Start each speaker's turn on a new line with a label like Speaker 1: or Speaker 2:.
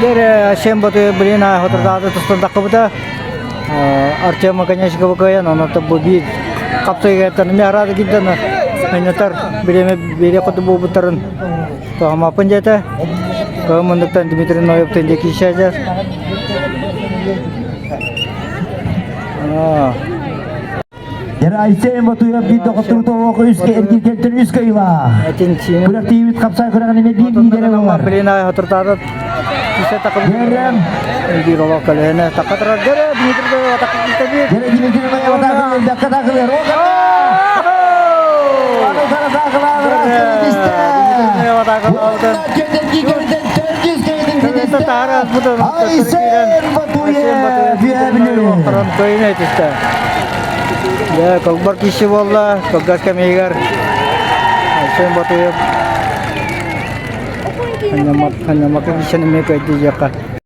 Speaker 1: Дьэ Айсен Ботуев билин хотурдааты тустан таххыбыта. Артем Оконечникова кыайан, онон бу биир хапсыйгаттан эмиэ араада киирдэн анньатар бириэмэ биэриэх курдук буолбуттарын тоһомоппун диэтэ. Кыһын муннуктан Дмитрий Ноевтын диэки киирсээдэр.
Speaker 2: Айсен Ботуев биир доҕоттору тоҕуох үскэ эргилгэнтэн үс кыайыылаах. Күрэхтиибит хапсай күрэҕин эмиэ биир лиидэрэ буолар.
Speaker 1: Блин, хотуртаата кисе такым. Биир олох көлөһөнө такка турар. Дэрэ Дмитрий Ноев атакка кииртэбит.
Speaker 2: Дэрэ Дмитрий Ноев атакка элбэххэ такылар. Аны Айсен Батуев
Speaker 1: Дьэ, кылбар киһи буолла, кылгас кэмигэр Айсен Батуев Ханньамака киһини эмиэ көйдүү диэххэ.